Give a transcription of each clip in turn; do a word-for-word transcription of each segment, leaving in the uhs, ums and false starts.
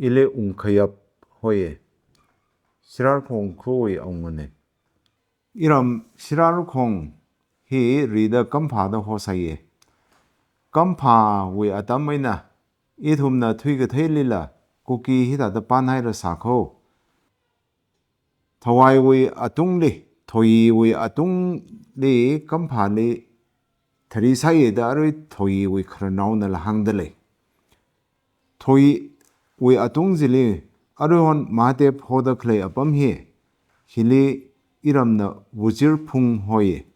ili ungkhayap hoiye. Sirarakhong khawui awungane. Iram Sirarakhong hi rida Kampha da hosaiye. Kamphawui atam eina ithumna thuikatheilila Kuki hithāda panhaira sākho. Thawaiwui atungli, Thoyiwui atungli Kamphali thari sāye da arui Thoyiwui khararnaonala hāngda lei. Thoyiwui atung chili aruihon Mahadev hoda khalei apam hi, hili iramna Wujirphung hoiye.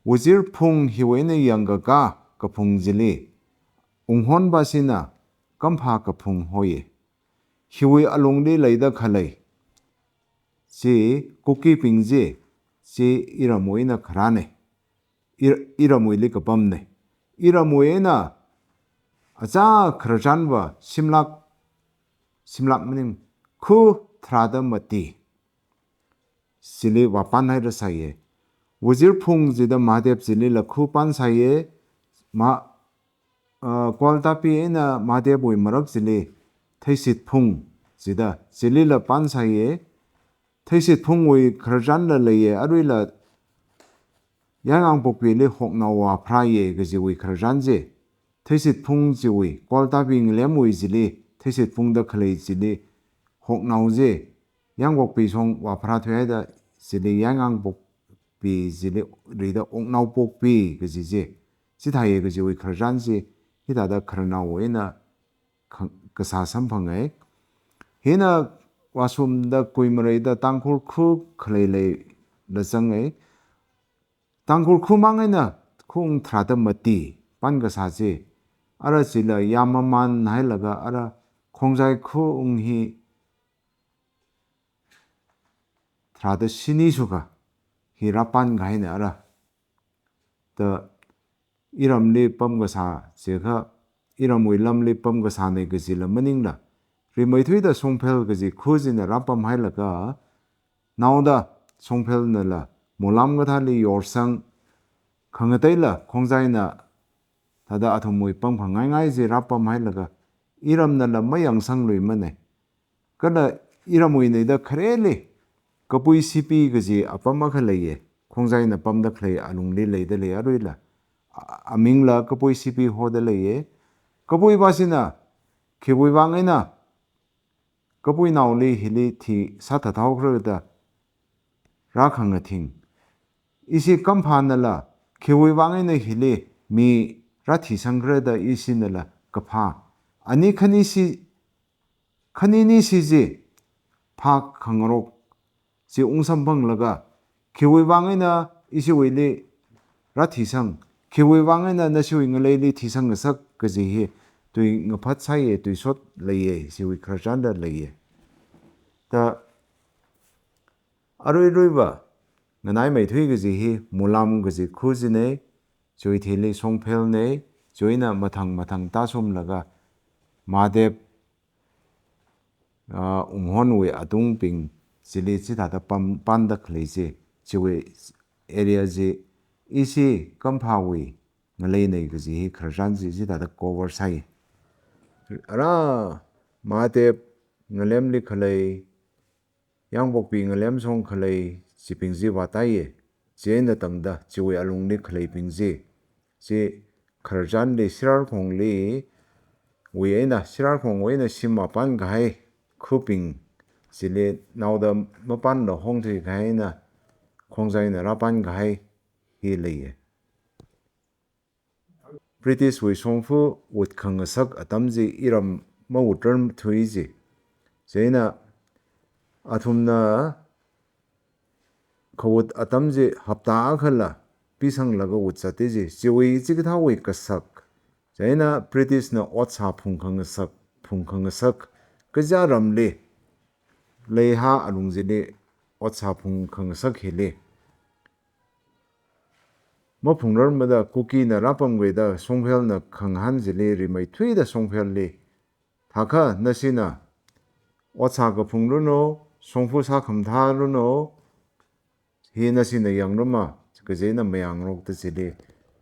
Wujirphung hiwui eina yangkaka kaphung chili unghonvāshina Kampha kaphung hoiye. Hiwui alungli leida khalei chi Kukibing chi, chi iramwui eina kharāne. Ir-, iramwuili kapamne. Iramwui eina achā khararchanva shimlak, shimlak maning, khu tharāda mati chili vāpanhaira sāye. Wujirphung chida Mahadev chilila khu pansāye. Ma, ah, Gwaltabi eina Mahadevwui marak chili Theishitphung chida chilila pansāye. Theishitphungwui khararchanla leiye, aruila Yaingangpokpili hoknao vāpharāye kajiwui khararchan chi. Theishitphung chiwui, Gwaltabi ngalemwui chili Theishitphung da khalei chili hoknao chi Yaingangpokpi shong vāpharāthuihaida chili Yaingangpokpi chili rida Oknaopokpi kaji chi. Chithāye kajiwui khararchan chi, hithāda khararnaowui eina khang-, kasā samphange. Hina vāshungda kuimareida Tangkhul khu khalei leila zange. Tangkhul khu mang eina khu ung tharāda mati pan kasā chi. Ara chila yāmamānhailaga ara Khongjai khu ung hi tharāda shini shuka hi rāpankahaina ara. Da iramli pam kasā chikha, iramwui lamli pam kasāne kajila maningla, rimeithuida Shongphel kaji khu china rāpamhailaga, naoda Shongphelnala Mulam kathāli yorsang, khangateila Khongjaina thāda athumwui pamkhangaingai chi rāpamhailaga, iramnala mayangsangluimane. Kala iramwui eina da khareli Kapui Sipi kaji apam akha leiye. Khongjaina pamda khalei alungli leida lei aruila. A-, amingla Kapui Sipi hoda leiye. Kapuivāshina khiwuivang eina kapuinaoli hili thi sāthathaokhala da rākhangathing. Ishi Kamphanala khiwuivang eina hili mi rāthisangkhala da ishinala kaphā. Ani khanishi, khaninishi chi phākhangarok chi ungsamphanglaga, khiwuivang eina ishiwuili rāthisang, khiwuivang eina nashiwui ngaleili thisang ngasak kaji hi tui ngaphat sāye, tuisot leiye, chiwui khararchanla leiye. Da aruiruiva nganaimeithui kaji hi Mulam kaji khu chine, chiwui thili Shongphelne, chiwui eina mathang mathang tāshomlaga Mahadev, ah, Unghonwui atungbing chili chithāda pam, panda khalei chi, chiwui area chi, ishi Kamphawui ngaleine kaji hi khararchan chi chithāda cover sāi. Ara Mahadev ngalemli khalei, Yangpokpi ngalem shong khalei chibing chi vātaiye. Chieina tangda chiwui alungli khaleibing chi, chi khararchanli Sirarakhongli wui eina, Sirarakhongwui eina shim mapankahai khubing chili naoda mapanla hongthuikahaina Khongjaina rāpankahai hi leiye. Britishwui shongfa wut khangasak atam chi iram mawutrarthui chi. Chieina athumna khawut atam chi hapta akhala pisanglaga wutzati chi. Chiwui chikathāwui kasak. Chieina Britishna otsa phungkhangasak, phungkhangasak. Kaja ramli, Leihā alung chili otsa phungkhangasak hili maphungrarmada Kukina rāpamkhuida Shongphelna khangahān chili rimeithuida Shongphelli, thākha nashina otsa kaphungranu, shongfa sākhamathāranu, hi nashina yangrama, kajina mayangrokta chili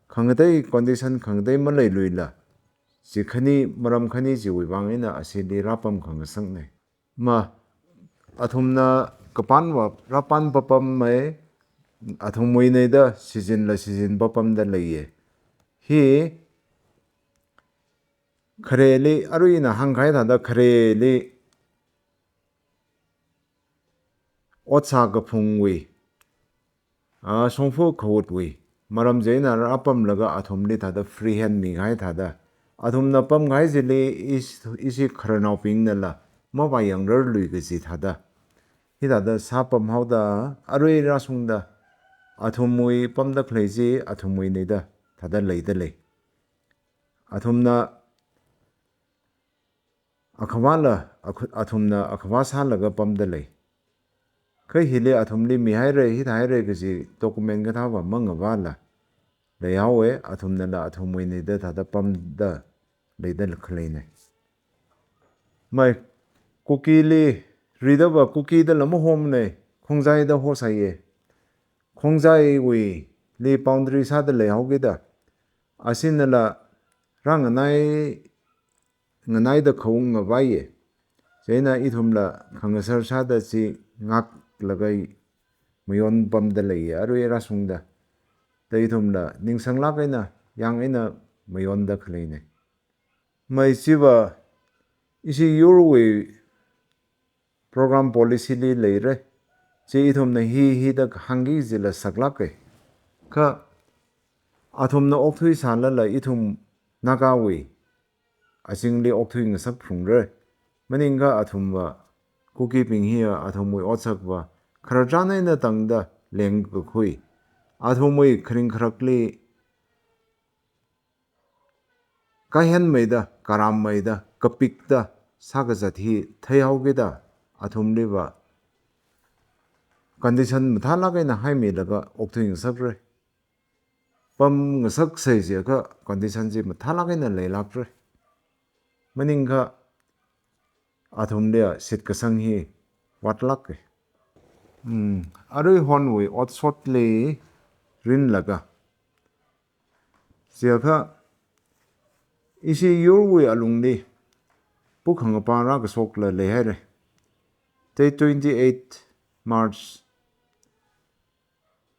khangatei condition khangatei maleiluila, chi khani, maram khani chiwui vang eina asili rāpam khangasakna. Ma, athumna kapanva rāpan papam mai, athumwuina da season la season papamda leiya. Hi khareli, arui ina hāngkahai thāda khareli ot sākaphungwui, a, shongfa khawutwui maram chieina rāpamlaga athumli thāda free hand mikahai thāda, athumna pamkahai chili is-, ishi khararnaobingnala mavāyangrarlui kaji thāda, hithāda sāpamhaoda, arui rāshungda athumwui pamda khalei chi athumwuina da thāda leida lei. Athumna akhavāla, akhu-, athumna akhavā sālaga pamda lei. Kha hili athumli mihaira, hithāhaira kaji document kathāva mangavāla leihaowa, athumnala athumwuina da thāda pamda leida khaleina. Mai, Kukili ridava Kuki dala mahomana, Khongjai da hosāya. Khongjaiwuili boundary sāda leihaokida, ashinala rānganai, nganaida khaung ngavaiya. Chieina ithumla khangasar sāda chi ngaklaga mayon pamda leiya, arui rāshungda. Da ithumla ningsanglāk eina, yang eina mayonda khaleina. Mai chiva ishi yurwui program policy li leira. Chi ithumna hi hida hāngki jila saklāka. Kha athumna okthui sālala ithum Nagawui azingli okthui ngasakphungra. Maningakha athumva Kukibing hiya athumwui otsakva khararchan eina tangda lengkakhui, athumwui kharing kharakli kaihenmeida, karammeida, kapikta sākazat hi theihaokida, athumliva condition mathālāk eina haimilaga okthui ngasakra. Pam ngasaksei jiakha condition chi mathālāk eina leilākra. Maningakha athumliva shitkasang hi vātlāka. Hmm, aruihonwui otshotli rinlaga, jiakha ishi yurwui alungli pukhangapa rākashokla leihaira. Date twenty-eight March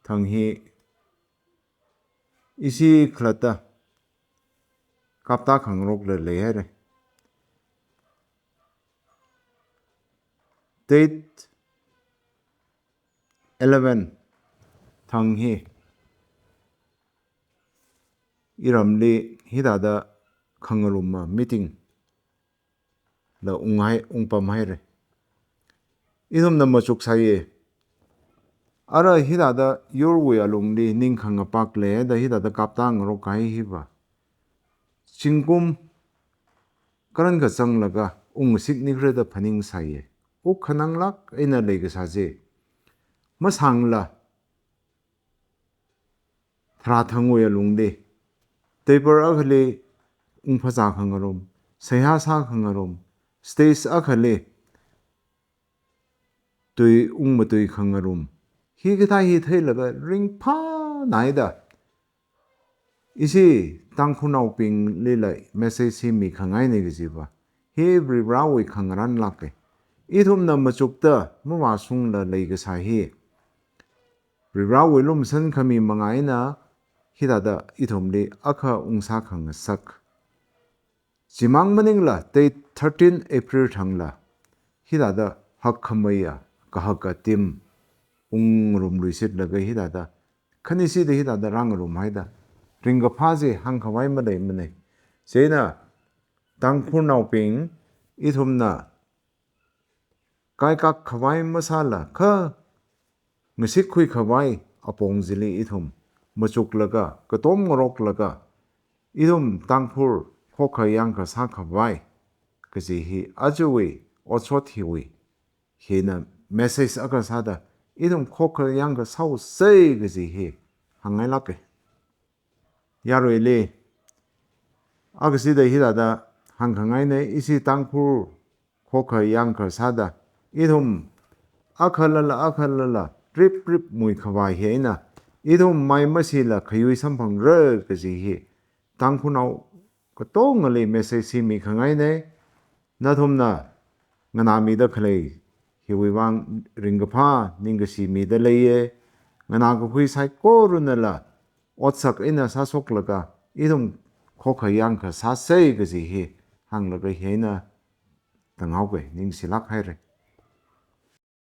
thang hi ishi khalatta kapta khangarokla leihaira. Date eleven thang hi iramli hithāda khangarumma meeting la unghai, ungpamhaira. Ithumna machuksāya. Ara hithāda yurwui alungli ning khangapak leida hithāda kapta ngarok kahai hiva zingkum karan kachanglaga ungshiknikra da phaningsāya. Wuk khananglāk eina leikasā chi, masāngla tharāthangwui alungli, table akhali ungphazā khangarum, seihā sā khangarum, stage akhali tui ungmatui khangarum, hikathā hi theilaga ringphānaida ishi Tangkhulnaobinglila message hi mikhangaina kajiva hi Varivarāwui khangarānlāka. Ithumna machukta mavāshungla leikasā hi Varivarāwui lumashan khami manga eina hithāda ithumli akha ungsā khangasak. Chimang maningla date thirteen April thangla hithāda hakkhameiya kahaka team ungrumluishitlaga hithāda khanishida hithāda rāngarumhaida ringkaphā chi hāngkhavai maleimana. Chieina Tangkhulnaobing, ithumna kaikak khavai masāla kha ngasikkhui khavai apong chili ithum machuklaga, katom ngaroklaga, ithum Tangkhul khokha yangkha sākhavai kaji hi ajawui otshot hiwui hina message akha sāda ithum khokha yangkha sāusei kaji hi hāngngailāka. Yaruili, akha sida hithāda hāngkhangaina, ishi Tangkhul khokha yangkha sāda ithum akhalala akhalala rip rip muikhavai hi eina ithum mai masila khayui samphangra kaji hi Tangkhulnao katongali message hi mikhangaina. Nathumna nganāmida khalei hiwui vang ringkaphā ningkashi mida leiya. Nganākakhui saikoranala otsak eina sāshoklaga ithum khokha yangkha sāsa kaji hi hānglaga hi eina tanghaoga, ningshilāk haira.